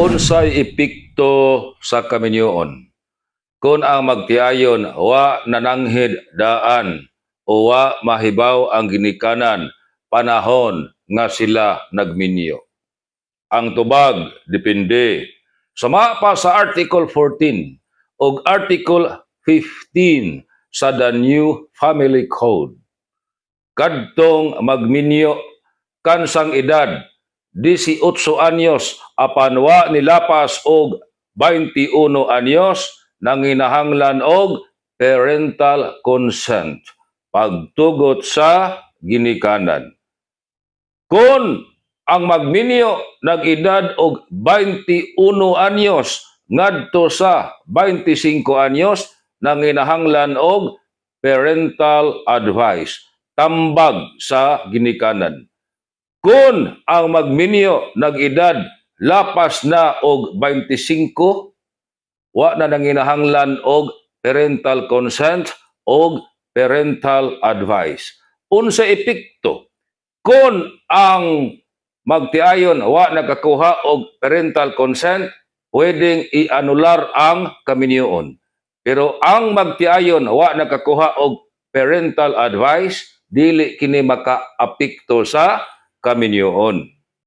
Unsay epekto sa kaminyoon kung ang magtiayon wa nananghid daan o wa mahibaw ang ginikanan panahon nga sila nagminyo? Ang tubag, depende. Sama pa sa Article 14 ug Article 15 sa the new Family Code. Kadtong magminyo kansang edad 18 anyos apan wa nilapas og 21 anyos, nanginahanglan og parental consent, pagtugot sa ginikanan. Kung ang magminyo nag-edad og 21 anyos ngadto sa 25 anyos, nanginahanglan og parental advice, tambag sa ginikanan. Kung ang magminyo nag-edad lapas na og 25, wa na nanginahanglan og parental consent og parental advice. Unsa epekto kung ang magtiayon wa nakakuha og parental consent? Pwedeng i-anular ang kaminyoon. Pero ang magtiayon wa nakakuha og parental advice, dili kini makaapekto sa kaminyoon.